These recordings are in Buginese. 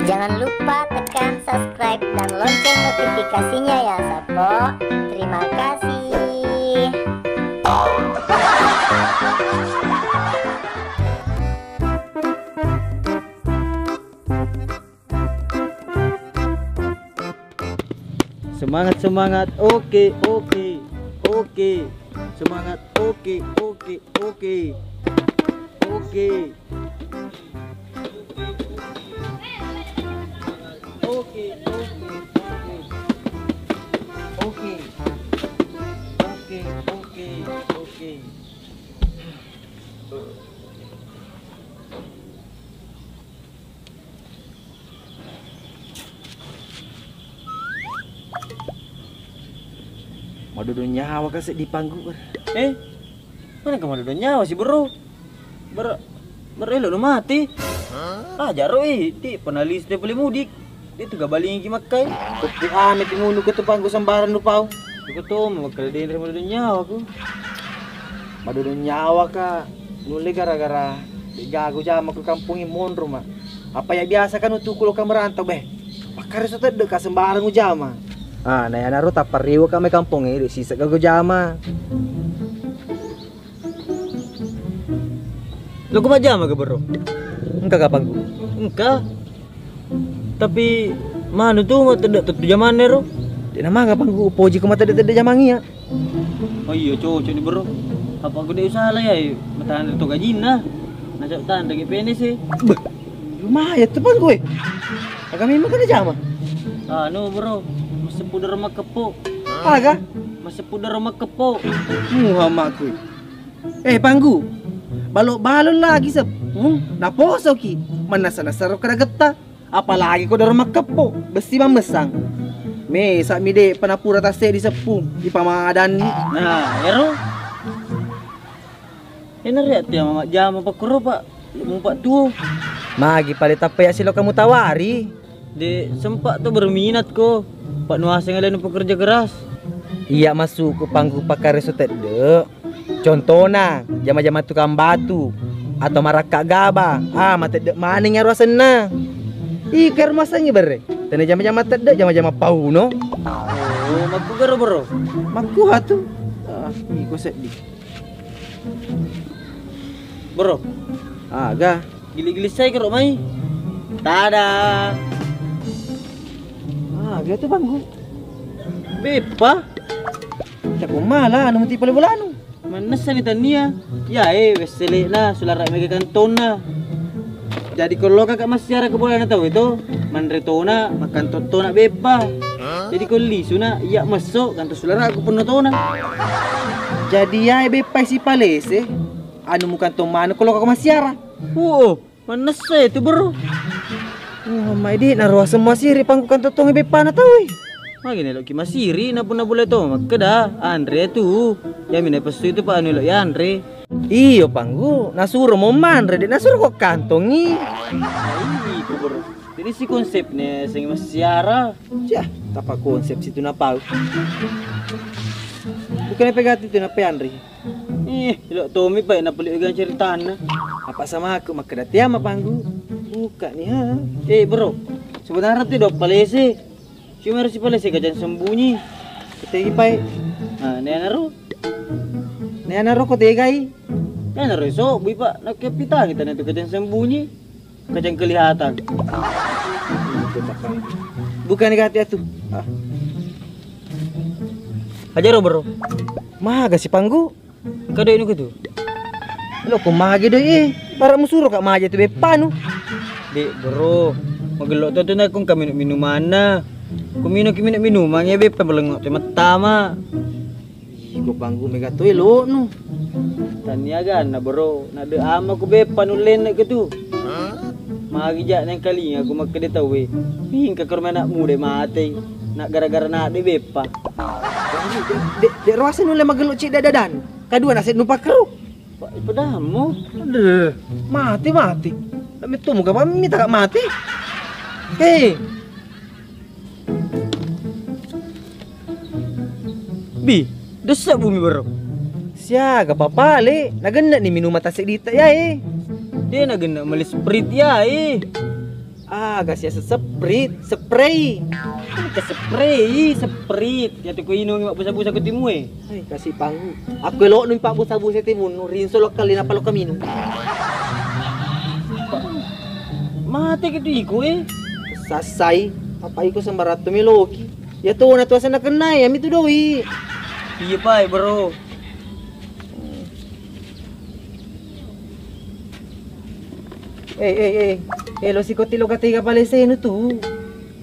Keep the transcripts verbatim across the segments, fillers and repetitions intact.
Jangan lupa tekan subscribe dan lonceng notifikasinya ya, Sappo. Terima kasih. Semangat, semangat. Oke, oke, oke. Semangat. Oke, oke, oke. Oke. Oke, oke, oke. Oke. Oke, oke, oke. Madodong nyawa ka seddi Panggu. Eh, mana ka madodong nyawa si, Bro? Ber-, ber-, elo lo mati. Aja ro, eh, di pernah listrik boleh mudik. Itu gak balingi makkai. Kopi ame timunu ke tu Panggu sembarang lu pau. Iko to makkeda denre madodong nyawa ku. Madodong nyawa ka. Nulle gara-gara de gaga ujama ku kampongnge monro ma. Apa ya biasa kan utuku lo ka merantau beh. Pakkareso tedde ka sembarang ujama. Ah, na yanaro tapparriwa ka mai kampongnge de sisek gaga ujama. Lo ku majjama ga, Bro? Engka kapangku? Engka. Tapi manu tu matedde tettu jamanna ro. Dena maga pangku upoji ko matedde-tedde jamang iya. Oh iya, cocok ni, Bro. Apa ku de usala ya, matanre to gajinna. Nasab tanre ge pene sih. Beh, lumayan tu pangku eh. Aga memang kena jama. Anu, Bro, maseppu daro makkeppo. Aga? Maseppu daro makkeppo. Muhammad kui. Eh, Panggu, balok-balok lagi sep-, hmm? Naposoki, mannasa-nasa ro kada getta, apalagi ko daro makkeppo, bessi mammessang. Mesa mi de panapura tasse di seppu, ipamadanni. Nah, ero. Ena ri ati ama majjama pakkoro, Pak. Mupa tuo. Magi pale tappa ya silo kamu tawari. De sempat tu berminat ko. Pak nuaseng alena pekerja keras. Iya masuk ku Panggu pakkareso tedde. Contona, jama-jama tukang batu atau marakka gaba. Ah, matedde maneng iyaro asenna. Ih, ker masengi berre. Tena jama-jama tedde, jama-jama pauno. Oh, makku garo, Bro. Makku hatu. Ah, iko seddi. Bro. Aga. Gili-gili sai kero mai. Tada. Aga tu Panggu. Beppa. Cakko mala anu muti pale bolanu. Mannessa ni tania. Ya eh, wesselena sulara mega kantonna. Jadi ko loka ka massiara ke bolana tau itu, manre tona, makan tona beppa. Jadi ko lisuna, iya messo, kanto sulara aku penno tona. Jadi ya beppa si palese, anu mukan to manu ko loka ko massiara. Oh, mannessa itu, Bro. Oh, mai di naroa semua siri Panggu kanto tongi beppana tau. Magi neloki masiri, na punna bule to makkeda, anre tu. Yami na pesu itu Pak anu elo yanre. Iyo Panggu, nasuro mo manre, de nasuro ko kantongi. Iko, Bro. Jadi si konsep ne seng massiara. Cah, tapa konsep situ napau. Bukan pegati tu nape anre. Ih, elo tomi Pak, napeli ga ceritana. Apa sama aku makkeda tiama Panggu. Buka ni ha. Eh, Bro, sebenarnya tu do palese. Cuma harus sipalese kacang sembunyi. Ketegi Pak. Nah, neanaro. Neanaro ko tegai. Neanaro iso, bui Pak, nakkepitangi tana tu kacang sembunyi. Kacang kelihatan. Bukan gati atu. Ah. Ajaro, Bro. Maga si Panggu. Kado inu kutu. Lo ko magi do eh. Para musuro ka maja tu beppanu. Dek, Bro. Magello tu tu nakung ka minum-minumanna. Ku minum ki minum-minuman ya beppa melengok tu mettama. Ih, ko Panggu mega to eloknu. Tania ganna, Bro, na de ama ku beppa nullenne ke tu. Magi ja nengkalinga ku makkeda tauwe. Mingka ke rumah anak muda matei. Nak gara-gara nak de beppa. De, de, de roasa nulle magello cedda dadan. Kadua nase nu pakkeru. Pak, ipedammu. Aduh, mati, mati. Nak mettu muka pammi tak mati. Hei. Bi, dessa bumi, Bro. Siaga papale, nagenna ni minum mata sedita yae. De nagenna meli sprit yae. Ah, kasi asa seprit, spray. Ke spray, sprit. Ya tu ku inung mabbusa-busa ku timue. Hai, kasi panggu. Aku elok nu pabbusa-busa timunnu, rinso lo kali napa lo kaminung. Mate ke tu iku, eh. Sassai, apa iku sembarattu meloki. Ya tu na tu asa nakenna, ya mi tu doi. Iya, pai, bro. Eh, eh, eh. Eh, lo sikoti lo katega palesenu tu.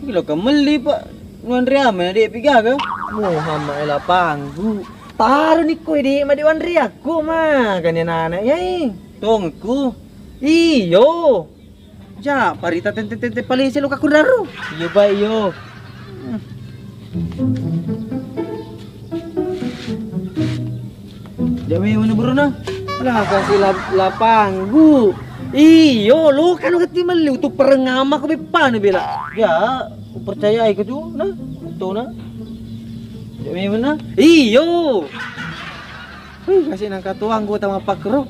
Lo kamelli, Pak. Nuanre ama na de' pigaga. Muhammad ela panggu. Taru ni koe de' ma de' wanre aku ma. Kani anak-anak yai. Tongku. Iyo. Ja, parita tente-tente palese lo kaku daru. Iyo, Pak, iyo. Jami mana buruna? Lah, kasi la-, lapanggu. Iyo, lo kan ngerti meli utu perengama ko beppana bela. Ya, percaya iko tu, nah, to nah. Jami mana? Iyo. Huh, kasi nangka tuang gua tama pakro.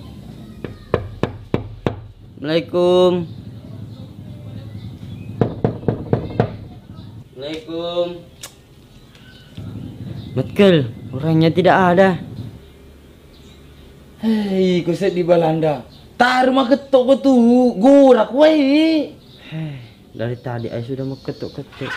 Assalamualaikum. Assalamualaikum. Matkel, orangnya tidak ada. Hei, ko seddi Balanda. Taru maketto ko tu, gora kuai. Hei, dari tadi ai sudah maketto-ketto.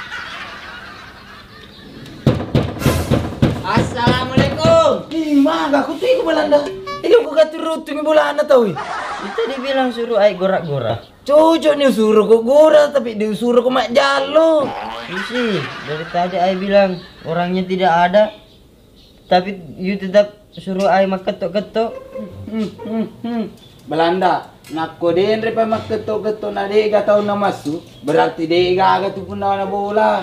Assalamualaikum. Ih, maga ko tu iku Balanda. Ilo ko katurutu mi bolana tau. Kita dibilang suruh ai gora-gora. Cocok ni usuro ko gora, tapi diusuro ko majjallo. Isi, dari tadi ai bilang orangnya tidak ada, tapi you tetap suruh ai makketto-ketto. Hmm, hmm, hmm. Balanda, nakko denre pa makketto-ketto na dega tau namassu, berarti dega aga tu punna na bola.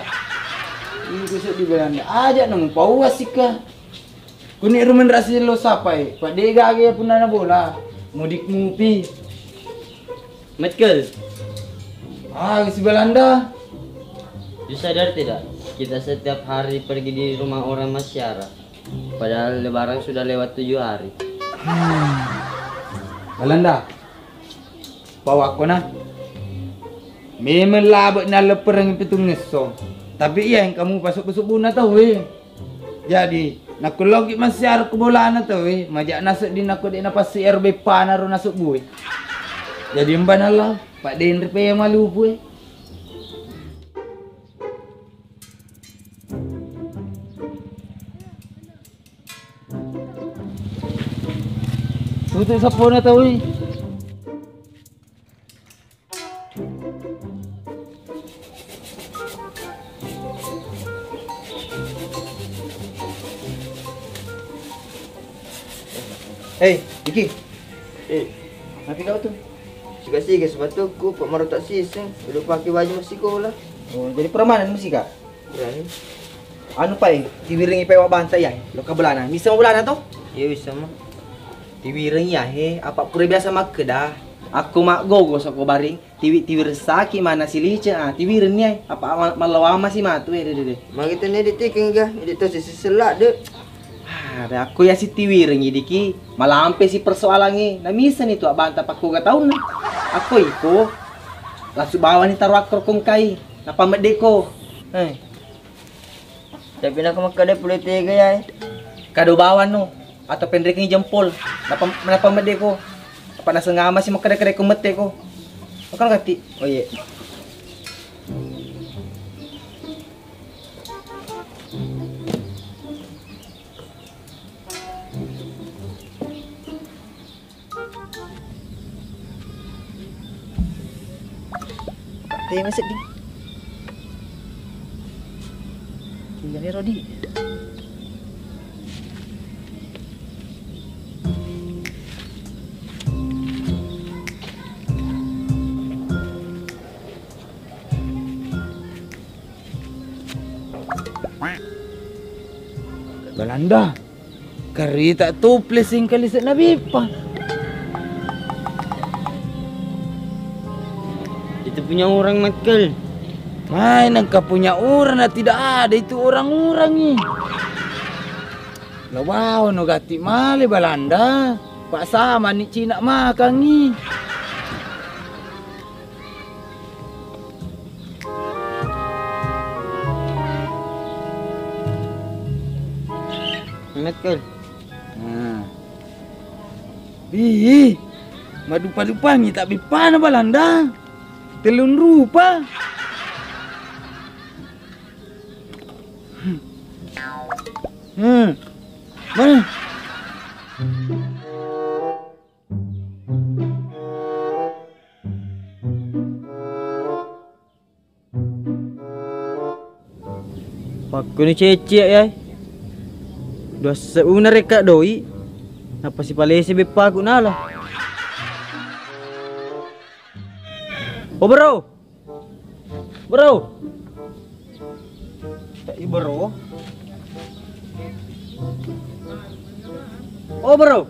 Itu seddi Balanda. Aja nang pauas sika. Kuni rumen rasi lo sapai, pa dega aga punna na bola. Mudik mupi. Metkel. Ah, si Balanda. You sadar tidak? Kita setiap hari pergi di rumah orang Masyara. Padahal Lebaran sudah lewat tujuh hari. Hmm. Balanda. Pawakko na. Memeng labe na leppereng pitungngesso. Tapi iya yang kamu pasuk-pasuk buna tau, eh. Jadi, nakko loki massiar ko bolana tau, eh, majak nasedding nakko dek napassi ero beppana ro nasebbu, eh. Jadi, embana lao, Pak Denre pe malupu, eh. Tutu sappona tau, eh. Hei, Iki. Eh, tapi kau tu? Siga-siga sepatuku, pak maru tak siseng, udah pakai baju masih sekolah. Oh, jadi permanen masih kak? Berani. Anu pai, tiwirengi pai wabbanta iya, loka bolana. Bisa mo bolana to? Iya bisa mo. Tiwirengi iya he, apa pura biasa makkeda. Akko maggogo sokko baring, tiwi-tiwireng saki mana si liceng, ah, tiwirengi iya, apa ma-, mallawama si matu, eh, de, de, de. Magi tenne ditikeng ga, idi to sisi selak de. Ah, de akko iya si tiwirengi diki, malampe si persoalangi, na miseni tu abbanta pakkoga taunna. Akko iko, lasu bawani taro akkoro kongkai, nappa meddeko. Eh. Tapi nako makkeda pole tega ya, eh. Kado bawang no, atau penrekengi jempol. Napa, napa medde ko? Apa nasengama si makkeda-keda ko mette ko? Makan kati. Oh iya. Tema seddi. Iya ni Rodi. Balanda. Karita toples singkali se nabeppa. Itu punya orang, Michael. Mai nengka punya orang, nah, tidak ada itu orang-orang ni. Lo bawa no gati male Balanda. Pak sama ni Cina makangi. Met kal. Nah. Ih, madupa-dupangi tak beppana Balanda. Tellung rupa. Hmm. Hmm. Mana? Pakkuni cecci ya, yai. Dua seuna rekka doi. Nappa sipalese beppaku nala. Oh, bro. Bro. Cak, i, bro. Oh, bro.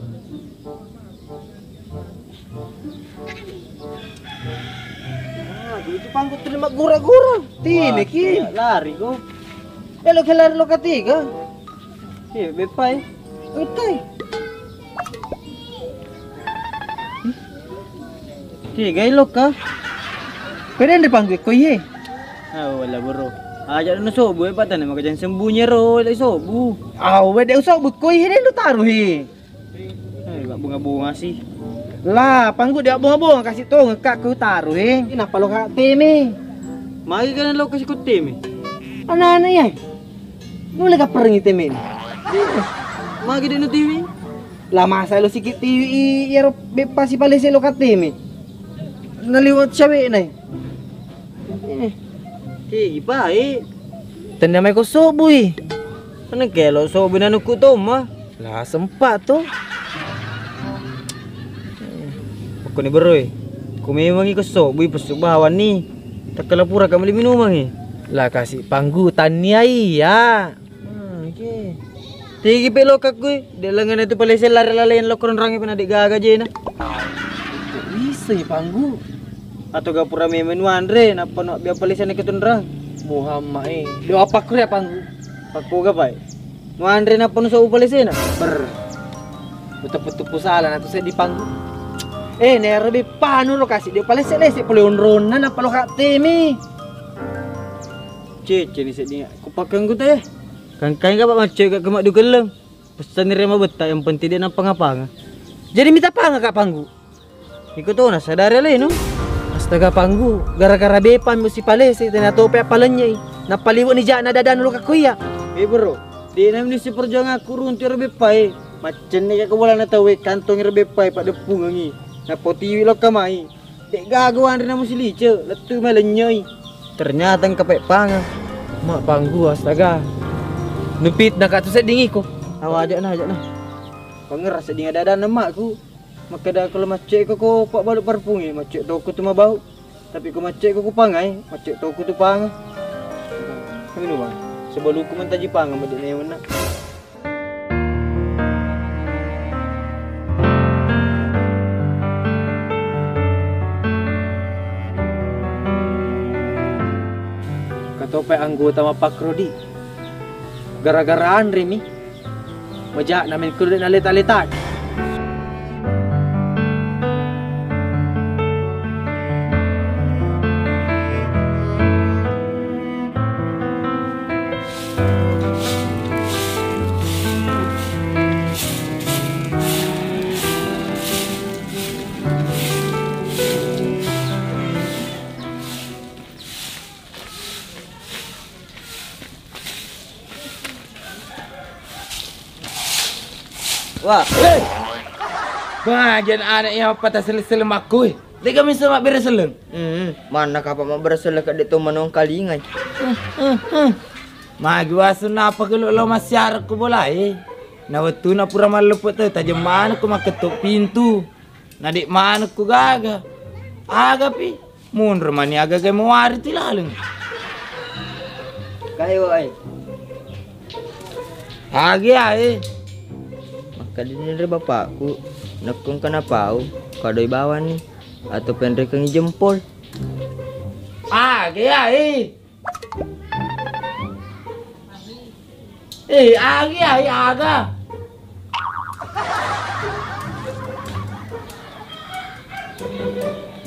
Ah, itu pangku terima gura-gura. Tini ki. Lari ko. Eh, lo ke lari lo ketiga. Iya, beppai. Utai. Tiga ilokka. Kau dende panggu ko iye. Ah, wala bro. Aja no sobu e patane makajang sembunyi ro, lagi sobu. Ah, wede sobu ko iye dende taruh he. Eh, bunga-bunga sih. Lah, panggu dia bunga-bunga kasih tong kak ku taruh he. Kenapa lo kak teme? Magi kan lo kasih ku teme. Anak-anak ya. Nulle kapperengngi teme ni. Magi de' nutiwi? Lah masa lo sikit tiwi i, iyaro beppa sipalese lo katteme. Naliwat cawe nai. Eh. Tigi pai. Tenna mai ko sobui. Mana kelo sobui nanukku tomma. Lah sempat to. Pokokni beroi. Ku memangi ko sobui pesu bawanni. Takkala pura ka meli minumangi. Lah kasi panggu tannia iya. Hmm, oke. Tigi pe lokka kui, de' lengana tu palese lari lalain lokka ronrangi pena de' gaga jena. Bisa ya panggu. Atau ga pura memang nu anre, nappa no bia palese ne ketunrang. Muhammad eh, do apa kure panggu? Pakko ga pai. Nu anre nappa nu sau palese na. Ber. Betul-betul pusala na tu seddi panggu. Eh, nero bi panu lo kasi dia palese lese pole onronna nappa lo kattemi. Cece ni seddi. Ku pakkanggu teh. Kangkai ka pak maccoe ka kemak dukelleng. Pesanni rema betta yang penting de' nampang apanga. Jadi mita panga kak panggu. Iko to na sadari alenu. Astaga panggu, gara-gara bepa mi sipalese tena tope appalennye i. Nappa liwe' ni ja'na dadanu lo kakko iya. Eh bro, de' na minisi perjuangan aku runtu ero beppa e. Maccenni ka bolana tau e kantong ero beppa e paddeppungengi. Nappa tiwi lo kamai. De' gaga wanre namu silice, lettu mai lennyoi. Ternyata engka peppangeng. Mak panggu astaga. Nupitna ka tu sedding iko. Awa aja'na, aja'na. Pangerra sedding ada-adanna makku. Makkeda kalau macce ko ko pak balu parpungi, macce toko tu mabau. Tapi ko macce ko ku pangai, macce toko tu panga. Minumang. Sebelumku mentaji panga medde' newenna. Katopai anggota mappakrodi. Gara-gara anremi, maja'na men kudu naleta-leta. Wah. Hei! Bagian anak yang patah selesai makku. Tega miso mabbere selleng. Hmm, manna kapa mabbere selleng kadde to manongkalingai. Magi wasu napa kelo lo masyarakat ku bolai. Na wettuna pura malleppe' tau tajeng maneng ku makketto pintu. Na de' maneng ku gaga. Agapi. Munro mani aga-aga mawari ti laleng. Kae wae. Agi ae. Makkadini ri bapakku, nekkung kana pau, kadoi bawani, atau penrekengi jempol. Agi ae. Eh, agi ae aga.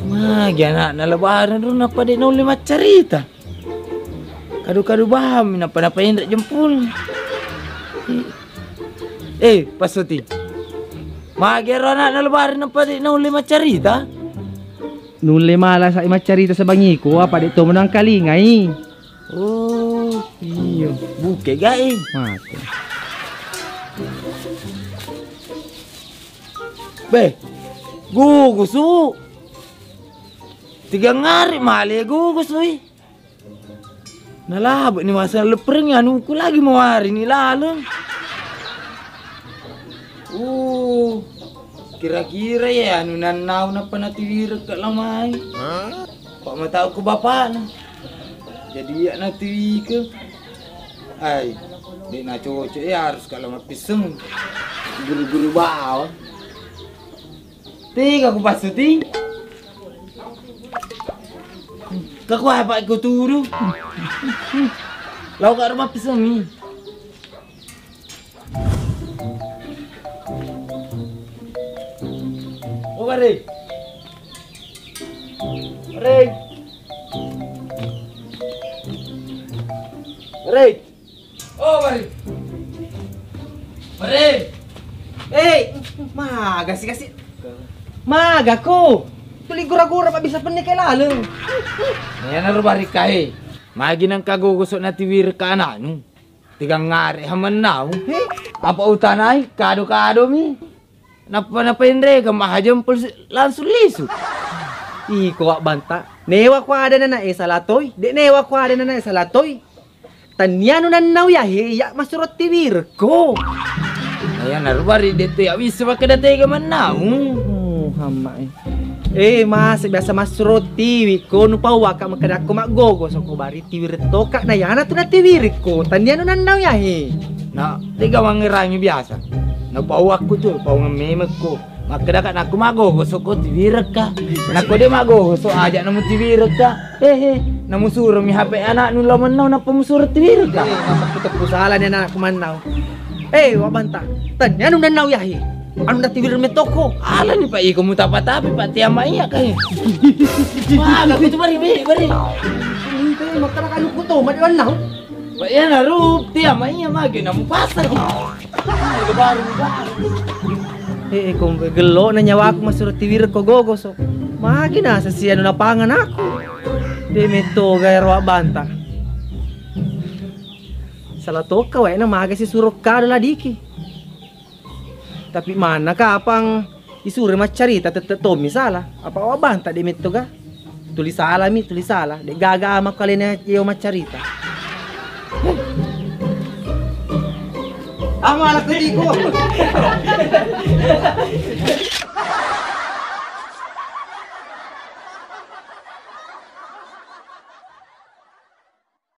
Magi anakna lebaran ro nappa de' naulle maccarita. Kadu-kadu bawang mi nappa-nappa enre' jempol. Eh, Pasuti. Magero ana'na Lubari nappa de' naulle maccarita? Nulle mala sa maccarita sabangiku, apa de' to menang kalingai. Oh, iya. Buke gae. Mate. Beh, gugusu. Tiga ngari male gugusu i. Nalabe' ni masa leppereng anuku lagi mawari ni laleng. Uh, kira-kira ya anu nannau nappa natiwireng ke lamai. Pak matau ke bapakna. Jadi ya natiwike. Ai, de' na cocok ya harus kalau mapisseng guru-guru bawang. Tega ku passuti. Kaku apa ku turu. Lau ka rumah pisemi. Oh, Bare. Bare. Bare. Oh, Bare. Bare. Eh, maga si kasi. Maga ko. Tuli gura-gura pa bisa penne ke laleng. Iyana ro Bare kae. Magi nang kago gosok natiwireng ka anaknu. Tiga ngare hamennau. Eh? Apa utanai kado-kado mi. Nappa napenrega maha jempol si-, langsung lisu. Iko Wa Banta. Newa ko ada nana e salah toi, de' newa ko ada nana e salah toi. Tania nu nannau ya he, ya masuro tiwireng ko. Iyana ro Bare de' tu ya wisse makkeda tega mennau. Oh, hamma e. Eh, masa biasa masuro tiwi ko nu pau waka makkeda ko maggogo soko Bare tiwireng toka na yana tu natiwireng ko. Tania nu nannau ya he. Na, tega mangerangi biasa. Na pau aku tu, pau ngememekko. Makkeda ka nakku maggogo soko tiwireng ka. Nakko de' maggogo so aja namu tiwireng ka. Hehe, namu suro mi H P anaknu lo mennau nappa musuro tiwireng ka. Eh, teppu-teppu salah ni anakku mennau. Eh, Wa Banta, tania nu nannau ya he. Anu natiwireng mettoko. Alani pa iko mutapa-tapi pa tiama iya kae. Wah, aku tu Bare, Bare, Bare. Ini tu makkeda ka anakku to, made mennau. Pak, iyana ro, tiama iya mage namu pasar. Baru, baru. Eh, eh, ko gello na nyawaku masuro tiwireng ko gogo so. Magi nasa si anu napangan aku. De' metto gae ro Wa Banta. Salah toka wae na maga si suro kado ladiki. Tapi manna kapang isuro maccarita tette' tommi salah. Apa Wa Banta de' metto ga? Tuli salah mi, tuli salah. De' gaga ama kalena iyo maccarita. Ama lakko tiko.